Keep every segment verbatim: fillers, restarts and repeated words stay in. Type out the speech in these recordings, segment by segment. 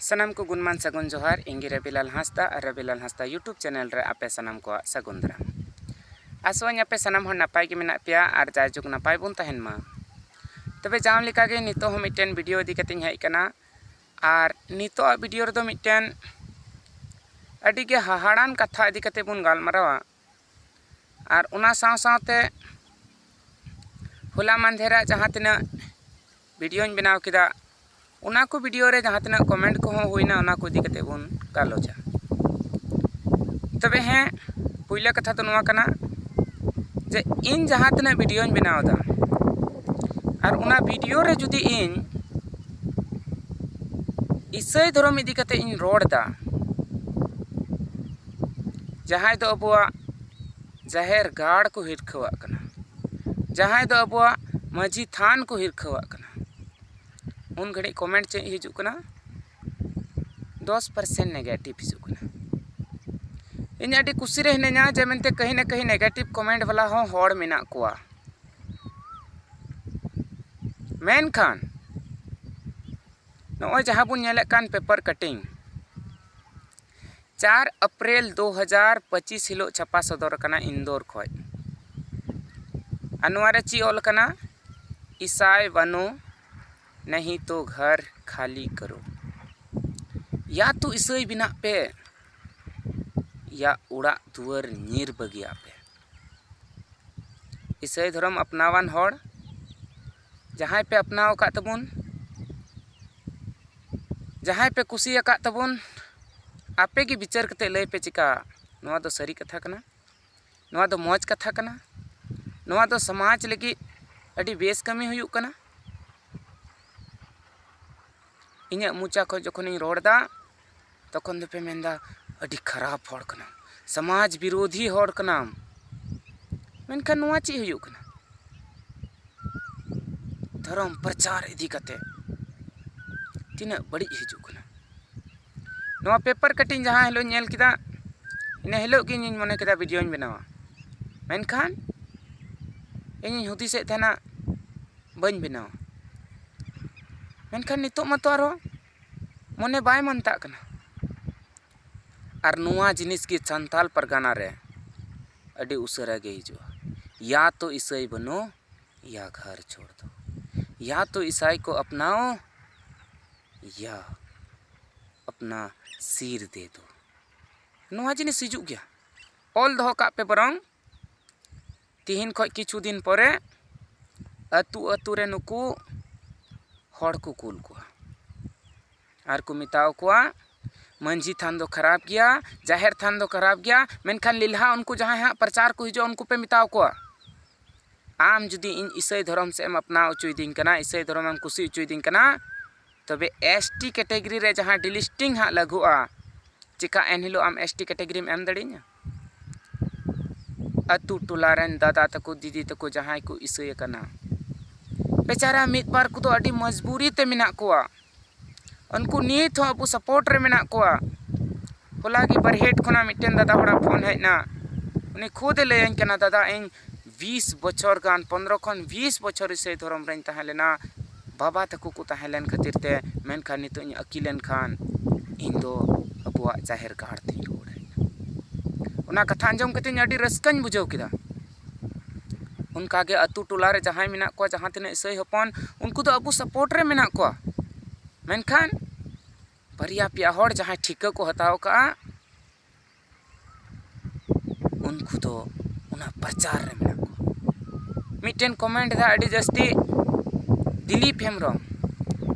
ᱥᱟᱱᱟᱢ ᱠᱚ ᱜᱩᱱᱢᱟᱱ ᱥᱟᱹᱜᱩᱱ ᱡᱚᱦᱟᱨ᱾ ᱤᱧ ᱜᱮ ᱨᱟᱵᱤᱞᱟᱞ ᱦᱟᱸᱥᱫᱟ ᱟᱨ ᱨᱟᱵᱤᱞᱟᱞ ᱦᱟᱸᱥᱫᱟ YouTube channel ᱨᱮ ᱟᱯᱮ ᱥᱟᱱᱟᱢ ᱠᱚᱣᱟᱜ ᱥᱟᱹᱜᱩᱱ ᱫᱟᱨᱟᱢ᱾ ᱟᱥᱚᱜ ᱟᱹᱧ ᱟᱯᱮ ᱥᱟᱱᱟᱢ ᱦᱚᱲ ᱱᱟᱯᱟᱭ ᱜᱮ ᱢᱮᱱᱟᱜ ᱯᱮᱭᱟ ᱟᱨ ᱡᱟᱭᱡᱩᱜᱽ ᱱᱟᱯᱟᱭ ᱵᱚᱱ ᱛᱟᱦᱮᱱ ᱢᱟ᱾ ᱛᱚᱵᱮ ᱡᱟᱣ ᱞᱮᱠᱟᱜᱮ ᱱᱤᱛᱚᱜ ᱦᱚᱸ ᱢᱤᱫᱴᱮᱱ video ᱤᱫᱤ ᱠᱟᱛᱮᱧ ᱦᱮᱡ ᱟᱠᱟᱱᱟ᱾ ᱟᱨ ᱱᱤᱛᱚᱜᱟᱜ video ᱨᱮᱫᱚ ᱢᱤᱫᱴᱮᱱ ᱟᱹᱰᱤ ᱜᱮ ᱦᱟᱦᱟᱲᱟᱱ ᱠᱟᱛᱷᱟ ᱤᱫᱤ ᱠᱟᱛᱮ ᱵᱚᱱ ᱜᱟᱞᱢᱟᱨᱟᱣᱟ᱾ ᱟᱨ ᱚᱱᱟ ᱥᱟᱶ ᱥᱟᱶᱛᱮ ᱦᱚᱞᱟ ᱢᱟᱫᱷᱮᱨᱟᱜ ᱡᱟᱦᱟᱸ ᱛᱤᱱᱟᱹᱜ videoᱧ ᱵᱮᱱᱟᱣ ᱠᱮᱫᱟ, ᱚᱱᱟ ᱠᱚ video ᱨᱮ ᱡᱟᱦᱟᱸ ᱛᱤᱱᱟᱹᱜ comment ᱠᱚᱦᱚᱸ ᱦᱩᱭᱱᱟ, ᱚᱱᱟ ᱠᱚ ᱤᱫᱤ ᱠᱟᱛᱮ ᱵᱚᱱ ᱜᱟᱞᱚᱪᱟ᱾ ᱛᱚᱵᱮ ᱦᱮᱸ, ᱯᱩᱭᱞᱟᱹ ᱠᱟᱛᱷᱟ ᱫᱚ ᱱᱚᱣᱟ ᱠᱟᱱᱟ ᱡᱮ ᱤᱧ ᱡᱟᱦᱟᱸ ᱛᱤᱱᱟᱹᱜ videoᱧ ᱵᱮᱱᱟᱣ ᱮᱫᱟ ᱟᱨ ᱚᱱᱟ video ᱨᱮ ᱡᱩᱫᱤ ᱤᱧ ᱤᱥᱟᱹᱭ ᱫᱷᱚᱨᱚᱢ ᱤᱫᱤ ᱠᱟᱛᱮ ᱤᱧ ᱨᱚᱲ ᱮᱫᱟ, ᱡᱟᱦᱟᱸᱭ ᱫᱚ ᱟᱵᱚᱣᱟᱜ ᱡᱟᱦᱮᱨ ᱜᱟᱲ ᱠᱚ ᱦᱤᱨᱠᱷᱟᱹᱣᱟᱜ ᱠᱟᱱᱟ, ᱡᱟᱦᱟᱸᱭ ᱫᱚ ᱟᱵᱚᱣᱟᱜ ᱢᱟᱹᱡᱷᱤ ᱛᱷᱟᱱ ᱠᱚ ᱦᱤᱨᱠᱷᱟᱹᱣᱟᱜ ᱠᱟᱱᱟ, ᱩᱱ ᱜᱷᱟᱹᱲᱤᱡ comment ᱪᱮᱫ ᱦᱤᱡᱩᱜ ᱠᱟᱱᱟ? ᱫᱚᱥ percent negative ᱦᱤᱡᱩᱜ ᱠᱟᱱᱟ᱾ ᱤᱧ ᱟᱹᱰᱤ ᱠᱩᱥᱤ ᱨᱮ ᱦᱤᱱᱟᱹᱧᱟ ᱡᱮ ᱢᱮᱱᱛᱮ ᱠᱟᱹᱦᱤ ᱱᱟ ᱠᱟᱹᱦᱤ negative comment ᱵᱟᱞᱟ ᱦᱚᱸ ᱦᱚᱲ ᱢᱮᱱᱟᱜ ᱠᱚᱣᱟ᱾ ᱢᱮᱱᱠᱷᱟᱱ ᱱᱚᱜᱼᱚᱭ ᱡᱟᱦᱟᱸ ᱵᱚᱱ ᱧᱮᱞᱮᱫ ᱠᱟᱱ paper cutting, ᱪᱟᱨ ᱮᱯᱨᱤᱞ ᱫᱩ ᱦᱟᱡᱟᱨ ᱯᱚᱸᱪᱤᱥ ᱦᱤᱞᱳᱜ ᱪᱷᱟᱯᱟ ᱥᱚᱫᱚᱨ ᱟᱠᱟᱱᱟ ᱤᱱᱫᱳᱨ ᱠᱷᱚᱡ᱾ ᱟᱨ ᱱᱚᱣᱟ ᱨᱮ ᱪᱮᱫ ᱚᱞ ᱟᱠᱟᱱᱟ? ᱤᱥᱟᱭ ᱵᱟᱱᱳ, ᱱᱟᱦᱤ ᱛᱚ ᱜᱷᱟᱨ ᱠᱷᱟᱞᱤ ᱠᱟᱨᱳ᱾ ᱭᱟ ᱛᱚ ᱤᱥᱟᱹᱭ ᱵᱮᱱᱟᱜ ᱯᱮ, ᱭᱟ ᱚᱲᱟᱜ ᱫᱩᱣᱟᱹᱨ ᱧᱤᱨ ᱵᱟᱹᱜᱤᱭᱟᱜ ᱯᱮ᱾ ᱤᱥᱟᱹᱭ ᱫᱷᱚᱨᱚᱢ ᱟᱯᱱᱟᱣᱟᱱ ᱦᱚᱲ, ᱡᱟᱦᱟᱸᱭ ᱯᱮ ᱟᱯᱱᱟᱣ ᱟᱠᱟᱫ ᱛᱟᱵᱚᱱ, ᱡᱟᱦᱟᱸᱭ ᱯᱮ ᱠᱩᱥᱤ ᱟᱠᱟᱫ ᱛᱟᱵᱚᱱ, ᱟᱯᱮ ᱜᱮ ᱵᱤᱪᱟᱹᱨ ᱠᱟᱛᱮ ᱞᱟᱹᱭ ᱯᱮ ᱪᱤᱠᱟ ᱱᱚᱣᱟ ᱫᱚ ᱥᱟᱹᱨᱤ ᱠᱟᱛᱷᱟ ᱠᱟᱱᱟ, ᱱᱚᱣᱟ ᱫᱚ ᱢᱚᱡᱽ ᱠᱟᱛᱷᱟ ᱠᱟᱱᱟ, ᱱᱚᱣᱟ ᱫᱚ ᱥᱚᱢᱟᱡᱽ ᱞᱟᱹᱜᱤᱫ ᱟᱹᱰᱤ ᱵᱮᱥ ᱠᱟᱹᱢᱤ ᱦᱩᱭᱩᱜ ᱠᱟᱱᱟ᱾ ᱤᱧᱟᱹᱜ ᱢᱚᱪᱟ ᱠᱷᱚᱱ ᱡᱚᱠᱷᱚᱱᱤᱧ ᱨᱚᱲ ᱮᱫᱟ, ᱛᱚᱠᱷᱚᱱ ᱫᱚᱯᱮ ᱢᱮᱱᱫᱟ, "ᱟᱹᱰᱤ ᱠᱷᱟᱨᱟᱯ ᱦᱚᱲ ᱠᱟᱱᱟᱢ, ᱥᱚᱢᱟᱡᱽ ᱵᱤᱨᱳᱫᱷᱤ ᱦᱚᱲ ᱠᱟᱱᱟᱢ᱾" ᱢᱮᱱᱠᱷᱟᱱ ᱱᱚᱣᱟ ᱪᱮᱫ ᱦᱩᱭᱩᱜ ᱠᱟᱱᱟ? ᱫᱷᱚᱨᱚᱢ ᱯᱨᱚᱪᱟᱨ ᱤᱫᱤ ᱠᱟᱛᱮ ᱛᱤᱱᱟᱹᱜ ᱵᱟᱹᱲᱤᱡ ᱦᱤᱡᱩᱜ ᱠᱟᱱᱟ᱾ ᱱᱚᱣᱟ paper cutting ᱡᱟᱦᱟᱸ ᱦᱤᱞᱳᱜ ᱤᱧ ᱧᱮᱞ ᱠᱮᱫᱟ, ᱤᱱᱟᱹ ᱦᱤᱞᱳᱜ ᱜᱮ ᱤᱧᱤᱧ ᱢᱚᱱᱮ ᱠᱮᱫᱟ videoᱧ ᱵᱮᱱᱟᱣᱟ᱾ ᱢᱮᱱᱠᱷᱟᱱ ᱤᱧᱤᱧ ᱦᱩᱫᱤᱥᱮᱫ ᱛᱟᱦᱮᱱᱟ ᱵᱟᱹᱧ ᱵᱮᱱᱟᱣᱟ᱾ ᱢᱮᱱᱠᱷᱟᱱ ᱱᱤᱛᱚᱜ ᱢᱟᱛᱚ ᱟᱨᱦᱚᱸ ᱢᱚᱱᱮ ᱵᱟᱭ ᱢᱟᱱᱛᱟᱜ ᱠᱟᱱᱟ᱾ ᱟᱨ ᱱᱚᱣᱟ ᱡᱤᱱᱤᱥ ᱜᱮ ᱥᱟᱱᱛᱟᱞ ᱯᱟᱨᱜᱟᱱᱟ ᱨᱮ ᱟᱹᱰᱤ ᱩᱥᱟᱹᱨᱟ ᱜᱮ ᱦᱤᱡᱩᱜᱼᱟ᱾ ᱭᱟ ᱛᱚ ᱤᱥᱟᱹᱭ ᱵᱟᱹᱱᱩ, ᱭᱟ ᱜᱷᱟᱨ ᱪᱷᱳᱲ ᱫᱚ, ᱭᱟ ᱛᱚ ᱤᱥᱟᱭ ᱠᱚ ᱟᱯᱱᱟᱣ, ᱭᱟ ᱟᱯᱱᱟ ᱥᱤᱨ ᱫᱮ ᱫᱚ᱾ ᱱᱚᱣᱟ ᱡᱤᱱᱤᱥ ᱦᱤᱡᱩᱜ ᱜᱮᱭᱟ᱾ ᱚᱞ ᱫᱚᱦᱚ ᱠᱟᱜ ᱯᱮ ᱵᱚᱨᱚᱝ, ᱛᱤᱦᱤᱧ ᱠᱷᱚᱱ ᱠᱤᱪᱷᱩ ᱫᱤᱱ ᱯᱚᱨᱮ ᱟᱹᱛᱩ ᱟᱹᱛᱩ ᱨᱮ ᱱᱩᱠᱩ ᱦᱚᱲ ᱠᱚ ᱠᱩᱞ ᱠᱚᱣᱟ ᱟᱨ ᱠᱚ ᱢᱮᱛᱟᱣ ᱠᱚᱣᱟ, ᱢᱟᱹᱡᱷᱤ ᱛᱷᱟᱱ ᱫᱚ ᱠᱷᱟᱨᱟᱯ ᱜᱮᱭᱟ, ᱡᱟᱦᱮᱨ ᱛᱷᱟᱱ ᱫᱚ ᱠᱷᱟᱨᱟᱯ ᱜᱮᱭᱟ, ᱢᱮᱱᱠᱷᱟᱱ ᱞᱮᱞᱦᱟ ᱩᱱᱠᱩ ᱡᱟᱦᱟᱸᱭ ᱦᱟᱸᱜ ᱯᱨᱚᱪᱟᱨ ᱠᱚ ᱦᱤᱡᱩᱜᱼᱟ, ᱩᱱᱠᱩ ᱯᱮ ᱢᱮᱛᱟᱣ ᱠᱚᱣᱟ, ᱟᱢ ᱡᱩᱫᱤ ᱤᱧ ᱤᱥᱟᱹᱭ ᱫᱷᱚᱨᱚᱢ ᱥᱮᱫ ᱮᱢ ᱟᱯᱱᱟᱣ ᱦᱚᱪᱚᱭᱤᱫᱤᱧ ᱠᱟᱱᱟ, ᱤᱥᱟᱹᱭ ᱫᱷᱚᱨᱚᱢ ᱮᱢ ᱠᱩᱥᱤ ᱦᱚᱪᱚᱭᱤᱫᱤᱧ ᱠᱟᱱᱟ, ᱛᱚᱵᱮ ᱮᱥ ᱴᱤ ᱠᱮᱴᱮᱜᱚᱨᱤ ᱨᱮ ᱡᱟᱦᱟᱸ ᱰᱤᱞᱤᱥᱴᱤᱝ ᱦᱟᱸᱜ ᱞᱟᱹᱜᱩᱜᱼᱟ, ᱪᱮᱠᱟ ᱮᱱᱦᱤᱞᱳᱜ ᱟᱢ ᱮᱥ ᱴᱤ ᱠᱮᱴᱮᱜᱚᱨᱤᱢ ᱮᱢ ᱫᱟᱲᱮᱭᱟᱹᱧᱟ? ᱟᱹᱛᱩ ᱴᱚᱞᱟ ᱨᱮᱱ ᱫᱟᱫᱟ ᱛᱟᱠᱚ, ᱫᱤᱫᱤ ᱛᱟᱠᱚ ᱡᱟᱦᱟᱸᱭ ᱠᱚ ᱤᱥᱟᱹᱭ ᱟᱠᱟᱱᱟ, ᱵᱮᱪᱟᱨᱟ ᱢᱤᱫ ᱵᱟᱨ ᱠᱚᱫᱚ ᱟᱹᱰᱤ ᱢᱚᱡᱽᱵᱩᱨᱤ ᱛᱮ ᱢᱮᱱᱟᱜ ᱠᱚᱣᱟ᱾ ᱩᱱᱠᱩ ᱱᱤᱛ ᱦᱚᱸ ᱟᱵᱚ ᱥᱟᱯᱳᱨᱴ ᱨᱮ ᱢᱮᱱᱟᱜ ᱠᱚᱣᱟ᱾ ᱦᱚᱞᱟ ᱜᱮ ᱵᱟᱨᱦᱮᱴ ᱠᱷᱚᱱᱟᱜ ᱢᱤᱫᱴᱮᱱ ᱫᱟᱫᱟ ᱦᱚᱲᱟᱜ ᱯᱷᱳᱱ ᱦᱮᱡ ᱮᱱᱟ᱾ ᱩᱱᱤ ᱠᱷᱩᱫ ᱮ ᱞᱟᱹᱭᱟᱹᱧ ᱠᱟᱱᱟ, ᱫᱟᱫᱟ, ᱤᱧ ᱵᱤᱥ ᱵᱚᱪᱷᱚᱨ ᱜᱟᱱ, ᱯᱚᱱᱨᱚ ᱠᱷᱚᱱ ᱵᱤᱥ ᱵᱚᱪᱷᱚᱨ ᱤᱥᱟᱹᱭ ᱫᱷᱚᱨᱚᱢ ᱨᱮᱧ ᱛᱟᱦᱮᱸ ᱞᱮᱱᱟ, ᱵᱟᱵᱟ ᱛᱟᱠᱚ ᱠᱚ ᱛᱟᱦᱮᱸ ᱞᱮᱱ ᱠᱷᱟᱹᱛᱤᱨ ᱛᱮ, ᱢᱮᱱᱠᱷᱟᱱ ᱱᱤᱛᱚᱜ ᱤᱧ ᱟᱹᱠᱤᱞᱮᱱ ᱠᱷᱟᱱ ᱤᱧ ᱫᱚ ᱟᱵᱚᱣᱟᱜ ᱡᱟᱦᱮᱨ ᱜᱟᱲ ᱛᱮᱧ ᱨᱩᱣᱟᱹᱲ ᱦᱮᱡ ᱮᱱᱟ᱾ ᱚᱱᱟ ᱠᱟᱛᱷᱟ ᱟᱸᱡᱚᱢ ᱠᱟᱛᱮ ᱤᱧ ᱟᱹᱰᱤ ᱨᱟᱹᱥᱠᱟᱹᱧ ᱵᱩᱡᱷᱟᱹᱣ ᱠᱮᱫᱟ᱾ ᱚᱱᱠᱟᱜᱮ ᱟᱹᱛᱩ ᱴᱚᱞᱟ ᱨᱮ ᱡᱟᱦᱟᱸᱭ ᱢᱮᱱᱟᱜ ᱠᱚᱣᱟ, ᱡᱟᱦᱟᱸ ᱛᱤᱱᱟᱹᱜ ᱤᱥᱟᱹᱭ ᱦᱚᱯᱚᱱ, ᱩᱱᱠᱩ ᱫᱚ ᱟᱵᱚ ᱥᱟᱯᱳᱨᱴ ᱨᱮ ᱢᱮᱱᱟᱜ ᱠᱚᱣᱟ, ᱢᱮᱱᱠᱷᱟᱱ ᱵᱟᱨᱭᱟ ᱯᱮᱭᱟ ᱦᱚᱲ ᱡᱟᱦᱟᱸᱭ ᱴᱷᱤᱠᱟᱹ ᱠᱚ ᱦᱟᱛᱟᱣ ᱠᱟᱜᱼᱟ, ᱩᱱᱠᱩ ᱫᱚ ᱚᱱᱟ ᱯᱨᱚᱪᱟᱨ ᱨᱮ ᱢᱮᱱᱟᱜ ᱠᱚᱣᱟ᱾ ᱢᱤᱫᱴᱮᱱ ᱠᱚᱢᱮᱱᱴ ᱮᱫᱟ ᱟᱹᱰᱤ ᱡᱟᱹᱥᱛᱤ, ᱫᱤᱞᱤᱯ ᱦᱮᱢᱵᱨᱚᱢ᱾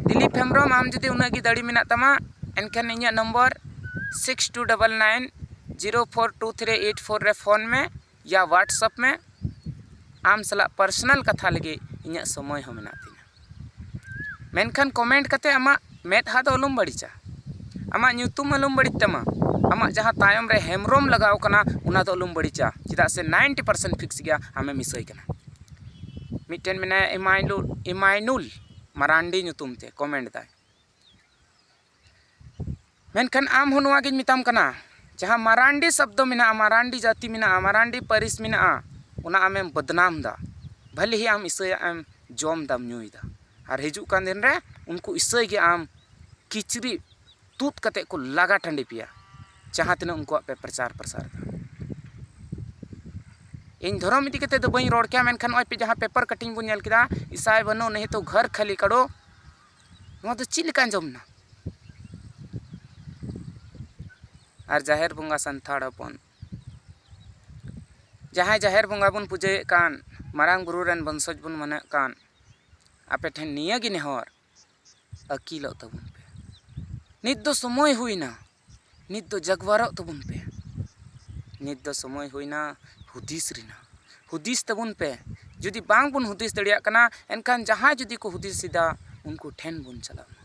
ᱫᱤᱞᱤᱯ ᱦᱮᱢᱵᱨᱚᱢ, ᱟᱢ ᱡᱩᱫᱤ ᱩᱱᱟᱹᱜ ᱜᱮ ᱫᱟᱲᱮ ᱢᱮᱱᱟᱜ ᱛᱟᱢᱟ, ᱮᱱᱠᱷᱟᱱ ᱤᱧᱟᱹᱜ number six two double nine zero four two three eight four ᱨᱮ ᱯᱷᱳᱱ ᱢᱮ ᱭᱟ WhatsApp ᱢᱮ᱾ ᱟᱢ ᱥᱟᱞᱟᱜ ᱯᱟᱨᱥᱚᱱᱟᱞ ᱠᱟᱛᱷᱟ ᱞᱟᱹᱜᱤᱫ ᱤᱧᱟᱹᱜ ᱥᱚᱢᱚᱭ ᱦᱚᱸ ᱢᱮᱱᱟᱜ ᱛᱤᱧᱟᱹ᱾ ᱢᱮᱱᱠᱷᱟᱱ ᱠᱚᱢᱮᱱᱴ ᱠᱟᱛᱮ ᱟᱢᱟᱜ ᱢᱮᱫᱦᱟ ᱫᱚ ᱟᱞᱚᱢ ᱵᱟᱹᱲᱤᱡᱟ, ᱟᱢᱟᱜ ᱧᱩᱛᱩᱢ ᱟᱞᱚᱢ ᱵᱟᱹᱲᱤᱡ ᱛᱟᱢᱟ, ᱟᱢᱟᱜ ᱡᱟᱦᱟᱸ ᱛᱟᱭᱚᱢ ᱨᱮ ᱦᱮᱢᱵᱨᱚᱢ ᱞᱟᱜᱟᱣ ᱠᱟᱱᱟ, ᱚᱱᱟ ᱫᱚ ᱟᱞᱚᱢ ᱵᱟᱹᱲᱤᱡᱟ, ᱪᱮᱫᱟᱜ ᱥᱮ ᱱᱟᱭᱤᱱᱴᱤ ᱯᱟᱨᱥᱮᱱᱴ ᱯᱷᱤᱠᱥ ᱜᱮᱭᱟ ᱟᱢᱮᱢ ᱤᱥᱟᱹᱭ ᱠᱟᱱᱟ᱾ ᱢᱤᱫᱴᱮᱱ ᱢᱮᱱᱟᱭᱟ ᱤᱢᱟᱭᱱᱩᱞ, ᱤᱢᱟᱭᱱᱩᱞ ᱢᱟᱨᱟᱱᱰᱤ ᱧᱩᱛᱩᱢ ᱛᱮ ᱠᱚᱢᱮᱱᱴ ᱫᱟᱭ᱾ ᱢᱮᱱᱠᱷᱟᱱ ᱟᱢ ᱦᱚᱸ ᱱᱚᱣᱟ ᱜᱤᱧ ᱢᱮᱛᱟᱢ ᱠᱟᱱᱟ, ᱡᱟᱦᱟᱸ ᱢᱟᱨᱟᱱᱰᱤ ᱥᱚᱵᱫᱚ ᱢᱮᱱᱟᱜᱼᱟ, ᱢᱟᱨᱟᱱᱰᱤ ᱡᱟᱹᱛᱤ ᱢᱮᱱᱟᱜᱼᱟ, ᱢᱟᱨᱟᱱᱰᱤ ᱯᱟᱹᱨᱤᱥ ᱢᱮᱱᱟᱜᱼᱟ, ᱚᱱᱟ ᱟᱢᱮᱢ ᱵᱚᱫᱱᱟᱢ ᱫᱟ᱾ ᱵᱷᱟᱞᱮ ᱦᱤ ᱟᱢ ᱤᱥᱟᱹᱭᱟᱜ ᱮᱢ ᱡᱚᱢ ᱫᱟᱢ, ᱧᱩᱭ ᱫᱟ, ᱟᱨ ᱦᱤᱡᱩᱜ ᱠᱟᱱ ᱫᱤᱱ ᱨᱮ ᱩᱱᱠᱩ ᱤᱥᱟᱹᱭ ᱜᱮ ᱟᱢ ᱠᱤᱪᱨᱤᱡ ᱛᱩᱫ ᱠᱟᱛᱮ ᱠᱚ ᱞᱟᱜᱟ ᱴᱟᱺᱰᱤ ᱯᱮᱭᱟ, ᱡᱟᱦᱟᱸ ᱛᱤᱱᱟᱹᱜ ᱩᱱᱠᱩᱣᱟᱜ ᱯᱮ ᱯᱨᱚᱪᱟᱨ ᱯᱨᱚᱥᱟᱨ ᱮᱫᱟ᱾ ᱤᱧ ᱫᱷᱚᱨᱚᱢ ᱤᱫᱤ ᱠᱟᱛᱮ ᱫᱚ ᱵᱟᱹᱧ ᱨᱚᱲ ᱠᱮᱭᱟ, ᱢᱮᱱᱠᱷᱟᱱ ᱱᱚᱜᱼᱚᱭ ᱯᱮ ᱡᱟᱦᱟᱸ ᱯᱮᱯᱟᱨ ᱠᱟᱴᱤᱝ ᱵᱚᱱ ᱧᱮᱞ ᱠᱮᱫᱟ, ᱤᱥᱟᱭ ᱵᱟᱹᱱᱩ ᱱᱤᱦᱤ ᱛᱚ ᱜᱷᱚᱨ ᱠᱷᱟᱹᱞᱤ ᱠᱟᱲᱚ, ᱱᱚᱣᱟ ᱫᱚ ᱪᱮᱫ ᱞᱮᱠᱟ ᱟᱸᱡᱚᱢ ᱮᱱᱟ? ᱟᱨ ᱡᱟᱦᱮᱨ ᱵᱚᱸᱜᱟ ᱥᱟᱱᱛᱟᱲ ᱦᱚᱯᱚᱱ, ᱡᱟᱦᱟᱸᱭ ᱡᱟᱦᱮᱨ ᱵᱚᱸᱜᱟ ᱵᱚᱱ ᱯᱩᱡᱟᱹᱭᱮᱫ ᱠᱟᱱ, ᱢᱟᱨᱟᱝ ᱵᱩᱨᱩ ᱨᱮᱱ ᱵᱚᱝᱥᱚᱡᱽ ᱵᱚᱱ ᱢᱟᱱᱟᱜ ᱠᱟᱱ, ᱟᱯᱮ ᱴᱷᱮᱱ ᱱᱤᱭᱟᱹ ᱜᱮ ᱱᱮᱦᱚᱨ, ᱟᱹᱠᱤᱞᱚᱜ ᱛᱟᱵᱚᱱ ᱯᱮ᱾ ᱱᱤᱛ ᱫᱚ ᱥᱚᱢᱚᱭ ᱦᱩᱭᱱᱟ, ᱱᱤᱛ ᱫᱚ ᱡᱟᱜᱽᱣᱟᱨᱚᱜ ᱛᱟᱵᱚᱱ ᱯᱮ᱾ ᱱᱤᱛ ᱫᱚ ᱥᱚᱢᱚᱭ ᱦᱩᱭᱱᱟ ᱦᱩᱫᱤᱥ ᱨᱮᱱᱟᱜ᱾ ᱦᱩᱫᱤᱥ ᱛᱟᱵᱚᱱ ᱯᱮ᱾ ᱡᱩᱫᱤ ᱵᱟᱝ ᱵᱚᱱ ᱦᱩᱫᱤᱥ ᱫᱟᱲᱮᱭᱟᱜ ᱠᱟᱱᱟ, ᱮᱱᱠᱷᱟᱱ ᱡᱟᱦᱟᱸᱭ ᱡᱩᱫᱤ ᱠᱚ ᱦᱩᱫᱤᱥ ᱮᱫᱟ, ᱩᱱᱠᱩ ᱴᱷᱮᱱ ᱵᱚᱱ ᱪᱟᱞᱟᱜ ᱢᱟ᱾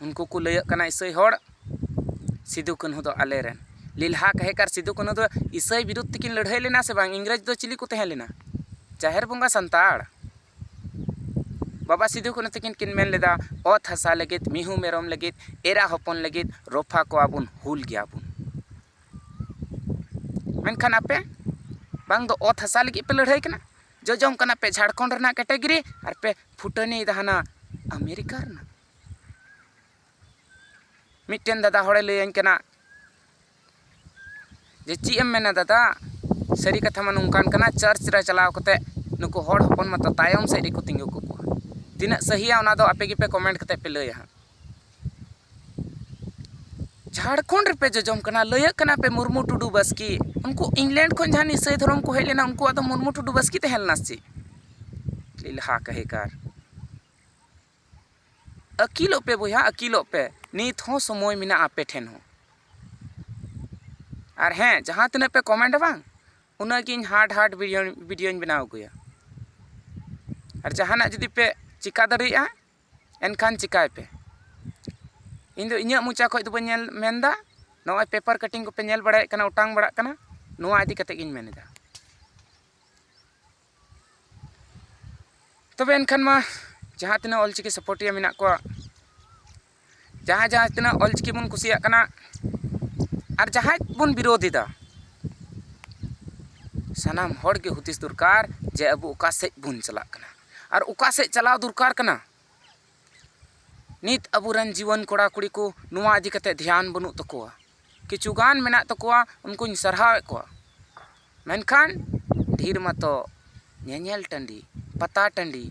ᱩᱱᱠᱩ ᱠᱚ ᱞᱟᱹᱭᱟᱹᱜ ᱠᱟᱱᱟ ᱤᱥᱟᱹᱭ ᱦᱚᱲ, ᱥᱤᱫᱩ ᱠᱟᱹᱱᱦᱩ ᱫᱚ ᱟᱞᱮ ᱨᱮᱱ᱾ ᱞᱮᱞᱦᱟ ᱠᱟᱦᱮᱠᱟᱨ ᱥᱤᱫᱩ ᱠᱟᱹᱱᱦᱩ ᱫᱚ ᱤᱥᱟᱹᱭ ᱵᱤᱨᱩᱫᱷ ᱛᱮᱠᱤᱱ ᱞᱟᱹᱲᱦᱟᱹᱭ ᱞᱮᱱᱟ ᱥᱮ ᱵᱟᱝ? ᱤᱝᱨᱮᱡᱽ ᱫᱚ ᱪᱤᱞᱤ ᱠᱚ ᱛᱟᱦᱮᱸ ᱞᱮᱱᱟ? ᱡᱟᱦᱮᱨ ᱵᱚᱸᱜᱟ ᱥᱟᱱᱛᱟᱲ᱾ ᱵᱟᱵᱟ ᱥᱤᱫᱩ ᱠᱟᱹᱱᱦᱩ ᱛᱟᱹᱠᱤᱱ ᱠᱤᱱ ᱢᱮᱱ ᱞᱮᱫᱟ, "ᱚᱛ ᱦᱟᱥᱟ ᱞᱟᱹᱜᱤᱫ, ᱢᱤᱦᱩ ᱢᱮᱨᱚᱢ ᱞᱟᱹᱜᱤᱫ, ᱮᱨᱟ ᱦᱚᱯᱚᱱ ᱞᱟᱹᱜᱤᱫ ᱨᱚᱯᱷᱟ ᱠᱚᱣᱟ ᱵᱚᱱ, ᱦᱩᱞ ᱜᱮᱭᱟ ᱵᱚᱱ᱾" ᱢᱮᱱᱠᱷᱟᱱ ᱟᱯᱮ ᱵᱟᱝ ᱫᱚ ᱚᱛ ᱦᱟᱥᱟ ᱞᱟᱹᱜᱤᱫ ᱯᱮ ᱞᱟᱹᱲᱦᱟᱹᱭ ᱠᱟᱱᱟ, ᱡᱚᱡᱚᱢ ᱠᱟᱱᱟ ᱯᱮ ᱡᱷᱟᱲᱠᱷᱚᱸᱰ ᱨᱮᱱᱟᱜ ᱠᱮᱴᱮᱜᱚᱨᱤ ᱟᱨ ᱯᱮ ᱯᱷᱩᱴᱟᱹᱱᱤᱭᱮᱫᱟ ᱦᱟᱱᱟ ᱟᱢᱮᱨᱤᱠᱟ ᱨᱮᱱᱟᱜ᱾ ᱢᱤᱫᱴᱮᱱ ᱫᱟᱫᱟ ᱦᱚᱲᱮ ᱞᱟᱹᱭᱟᱹᱧ ᱠᱟᱱᱟ ᱡᱮ, "ᱪᱮᱫ ᱮᱢ ᱢᱮᱱᱟ ᱫᱟᱫᱟ, ᱥᱟᱹᱨᱤ ᱠᱟᱛᱷᱟ ᱢᱟ ᱱᱚᱝᱠᱟᱱ ᱠᱟᱱᱟ, ᱪᱟᱨᱪ ᱨᱮ ᱪᱟᱞᱟᱣ ᱠᱟᱛᱮ ᱱᱩᱠᱩ ᱦᱚᱲ ᱦᱚᱯᱚᱱ ᱢᱟᱛᱚ ᱛᱟᱭᱚᱢ ᱥᱮᱫ ᱨᱮᱠᱚ ᱛᱤᱸᱜᱩ ᱠᱟᱠᱚᱣᱟ᱾" ᱛᱤᱱᱟᱹᱜ ᱥᱟᱹᱦᱤᱭᱟ ᱚᱱᱟ ᱫᱚ ᱟᱯᱮ ᱜᱮᱯᱮ ᱠᱚᱢᱮᱱᱴ ᱠᱟᱛᱮ ᱯᱮ ᱞᱟᱹᱭᱟ ᱦᱟᱸᱜ᱾ ᱡᱷᱟᱲᱠᱷᱚᱸᱰ ᱨᱮᱯᱮ ᱡᱚᱡᱚᱢ ᱠᱟᱱᱟ, ᱞᱟᱹᱭᱟᱹᱜ ᱠᱟᱱᱟ ᱯᱮ ᱢᱩᱨᱢᱩ ᱴᱩᱰᱩ ᱵᱟᱥᱠᱮ᱾ ᱩᱱᱠᱩ ᱤᱝᱞᱮᱱᱰ ᱠᱷᱚᱱ ᱡᱟᱦᱟᱸ ᱤᱥᱟᱹᱭ ᱫᱷᱚᱨᱚᱢ ᱠᱚ ᱦᱮᱡ ᱞᱮᱱᱟ, ᱩᱱᱠᱩᱣᱟᱜ ᱫᱚ ᱢᱩᱨᱢᱩ ᱴᱩᱰᱩ ᱵᱟᱥᱠᱮ ᱛᱟᱦᱮᱸ ᱞᱮᱱᱟ ᱥᱮ ᱪᱮᱫ? ᱞᱮᱞᱦᱟ ᱠᱟᱹᱦᱤᱠᱟᱨ᱾ ᱟᱹᱠᱤᱞᱚᱜ ᱯᱮ ᱵᱚᱭᱦᱟ, ᱟᱹᱠᱤᱞᱚᱜ ᱯᱮ᱾ ᱱᱤᱛ ᱦᱚᱸ ᱥᱚᱢᱚᱭ ᱢᱮᱱᱟᱜᱼᱟ ᱟᱯᱮ ᱴᱷᱮᱱ ᱦᱚᱸ᱾ ᱟᱨ ᱦᱮᱸ, ᱡᱟᱦᱟᱸ ᱛᱤᱱᱟᱹᱜ ᱯᱮ ᱠᱚᱢᱮᱱᱴᱟ ᱵᱟᱝ, ᱩᱱᱟᱹᱜ ᱜᱮ ᱤᱧ ᱦᱟᱨᱰ ᱦᱟᱨᱰ ᱵᱷᱤᱰᱤᱭᱳ, ᱵᱷᱤᱰᱤᱭᱳᱧ ᱵᱮᱱᱟᱣ ᱟᱹᱜᱩᱭᱟ᱾ ᱟᱨ ᱡᱟᱦᱟᱱᱟᱜ ᱡᱩᱫᱤ ᱯᱮ ᱪᱤᱠᱟ ᱫᱟᱲᱮᱭᱟᱜᱼᱟ, ᱮᱱᱠᱷᱟᱱ ᱪᱤᱠᱟᱭ ᱯᱮ᱾ ᱤᱧ ᱫᱚ ᱤᱧᱟᱹᱜ ᱢᱚᱪᱟ ᱠᱷᱚᱱ ᱫᱚ ᱵᱟᱹᱧ ᱧᱮᱞ, ᱢᱮᱱᱫᱟ, ᱱᱚᱜᱼᱚᱭ ᱯᱮᱯᱟᱨ ᱠᱟᱴᱤᱝ ᱠᱚᱯᱮ ᱧᱮᱞ ᱵᱟᱲᱟᱭᱮᱫ ᱠᱟᱱᱟ, ᱚᱴᱟᱝ ᱵᱟᱲᱟᱜ ᱠᱟᱱᱟ, ᱱᱚᱣᱟ ᱤᱫᱤ ᱠᱟᱛᱮ ᱜᱤᱧ ᱢᱮᱱ ᱮᱫᱟ᱾ ᱛᱚᱵᱮ ᱮᱱᱠᱷᱟᱱ ᱢᱟ ᱡᱟᱦᱟᱸ ᱛᱤᱱᱟᱹᱜ ᱚᱞᱪᱤᱠᱤ ᱥᱟᱯᱳᱨᱴᱤᱭᱟᱹ ᱢᱮᱱᱟᱜ ᱠᱚᱣᱟ, ᱡᱟᱦᱟᱸ ᱡᱟᱦᱟᱸ ᱛᱤᱱᱟᱹᱜ ᱚᱞᱪᱤᱠᱤ ᱵᱚᱱ ᱠᱩᱥᱤᱭᱟᱜ ᱠᱟᱱᱟ, ᱟᱨ ᱡᱟᱦᱟᱸᱭ ᱵᱚᱱ ᱵᱤᱨᱳᱫᱷ ᱮᱫᱟ, ᱥᱟᱱᱟᱢ ᱦᱚᱲ ᱜᱮ ᱦᱩᱫᱤᱥ ᱫᱚᱨᱠᱟᱨ ᱡᱮ ᱟᱵᱚ ᱚᱠᱟ ᱥᱮᱫ ᱵᱚᱱ ᱪᱟᱞᱟᱜ ᱠᱟᱱᱟ ᱟᱨ ᱚᱠᱟ ᱥᱮᱫ ᱪᱟᱞᱟᱣ ᱫᱚᱨᱠᱟᱨ ᱠᱟᱱᱟ᱾ ᱱᱤᱛ ᱟᱵᱚᱨᱮᱱ ᱡᱩᱣᱟᱹᱱ ᱠᱚᱲᱟ ᱠᱩᱲᱤ ᱠᱚ ᱱᱚᱣᱟ ᱤᱫᱤ ᱠᱟᱛᱮ ᱫᱷᱮᱭᱟᱱ ᱵᱟᱹᱱᱩᱜ ᱛᱟᱠᱚᱣᱟ᱾ ᱠᱤᱪᱷᱩ ᱜᱟᱱ ᱢᱮᱱᱟᱜ ᱛᱟᱠᱚᱣᱟ, ᱩᱱᱠᱩᱧ ᱥᱟᱨᱦᱟᱣᱮᱫ ᱠᱚᱣᱟ, ᱢᱮᱱᱠᱷᱟᱱ ᱰᱷᱮᱨ ᱢᱟᱛᱚ ᱧᱮᱧᱮᱞ ᱴᱟᱺᱰᱤ, ᱯᱟᱛᱟ ᱴᱟᱺᱰᱤ,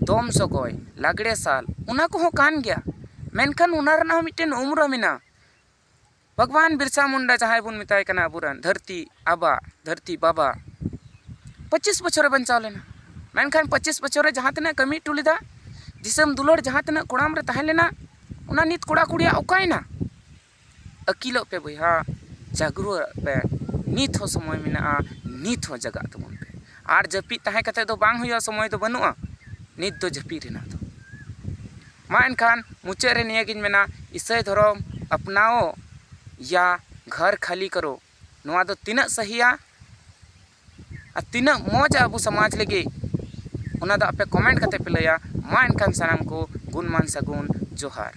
ᱫᱚᱝ ᱥᱚᱜᱚᱭ, ᱞᱟᱜᱽᱲᱮ ᱥᱟᱞ, ᱚᱱᱟ ᱠᱚᱦᱚᱸ ᱠᱟᱱ ᱜᱮᱭᱟ, ᱢᱮᱱᱠᱷᱟᱱ ᱚᱱᱟ ᱨᱮᱱᱟᱜ ᱦᱚᱸ ᱢᱤᱫᱴᱮᱱ ᱩᱢᱨᱟ ᱢᱮᱱᱟᱜᱼᱟ᱾ ᱵᱷᱟᱜᱽᱣᱟᱱ ᱵᱤᱨᱥᱟ ᱢᱩᱱᱰᱟ, ᱡᱟᱦᱟᱸᱭ ᱵᱚᱱ ᱢᱮᱛᱟᱭ ᱠᱟᱱᱟ ᱟᱵᱚᱨᱮᱱ ᱫᱷᱟᱹᱨᱛᱤ ᱟᱵᱟ, ᱫᱷᱟᱹᱨᱛᱤ ᱵᱟᱵᱟ, ᱯᱚᱸᱪᱤᱥ ᱵᱚᱪᱷᱚᱨᱮ ᱵᱟᱧᱪᱟᱣ ᱞᱮᱱᱟ, ᱢᱮᱱᱠᱷᱟᱱ ᱯᱚᱸᱪᱤᱥ ᱵᱚᱪᱷᱚᱨ ᱨᱮ ᱡᱟᱦᱟᱸ ᱛᱤᱱᱟᱹᱜ ᱠᱟᱹᱢᱤ ᱦᱚᱴᱚ ᱞᱮᱫᱟ, ᱫᱤᱥᱚᱢ ᱫᱩᱞᱟᱹᱲ ᱡᱟᱦᱟᱸ ᱛᱤᱱᱟᱹᱜ ᱠᱚᱲᱟᱢ ᱨᱮ ᱛᱟᱦᱮᱸ ᱞᱮᱱᱟ, ᱚᱱᱟ ᱱᱤᱛ ᱠᱚᱲᱟ ᱠᱩᱲᱤᱭᱟᱜ ᱚᱠᱟᱭᱮᱱᱟ? ᱟᱹᱠᱤᱞᱚᱜ ᱯᱮ ᱵᱚᱭᱦᱟ, ᱡᱟᱜᱽᱨᱩᱣᱟᱹᱜ ᱯᱮ, ᱱᱤᱛ ᱦᱚᱸ ᱥᱚᱢᱚᱭ ᱢᱮᱱᱟᱜᱼᱟ, ᱱᱤᱛ ᱦᱚᱸ ᱡᱟᱜᱟᱜ ᱛᱟᱵᱚᱱ ᱯᱮ᱾ ᱟᱨ ᱡᱟᱹᱯᱤᱫ ᱛᱟᱦᱮᱸ ᱠᱟᱛᱮ ᱫᱚ ᱵᱟᱝ ᱦᱩᱭᱩᱜᱼᱟ, ᱥᱚᱢᱚᱭ ᱫᱚ ᱵᱟᱹᱱᱩᱜᱼᱟ ᱱᱤᱛ ᱫᱚ ᱡᱟᱹᱯᱤᱫ ᱨᱮᱱᱟᱜ ᱫᱚ᱾ ᱢᱟ ᱮᱱᱠᱷᱟᱱ ᱢᱩᱪᱟᱹᱫ ᱨᱮ ᱱᱤᱭᱟᱹᱜᱤᱧ ᱢᱮᱱᱟ, ᱤᱥᱟᱹᱭ ᱫᱷᱚᱨᱚᱢ ᱟᱯᱱᱟᱣ ᱭᱟ ᱜᱷᱟᱨ ᱠᱷᱟᱹᱞᱤ ᱠᱟᱨᱳ, ᱱᱚᱣᱟ ᱫᱚ ᱛᱤᱱᱟᱹᱜ ᱥᱟᱹᱦᱤᱭᱟ ᱟᱨ ᱛᱤᱱᱟᱹᱜ ᱢᱚᱡᱽ ᱟᱵᱚ ᱥᱚᱢᱟᱡᱽ ᱞᱟᱹᱜᱤᱫ, ᱚᱱᱟ ᱫᱚ ᱟᱯᱮ ᱠᱚᱢᱮᱱᱴ ᱠᱟᱛᱮ ᱯᱮ ᱞᱟᱹᱭᱟ᱾ ᱢᱟ ᱮᱱᱠᱷᱟᱱ ᱥᱟᱱᱟᱢ ᱠᱚ ᱜᱩᱱᱢᱟᱱ ᱥᱟᱹᱜᱩᱱ ᱡᱚᱦᱟᱨ᱾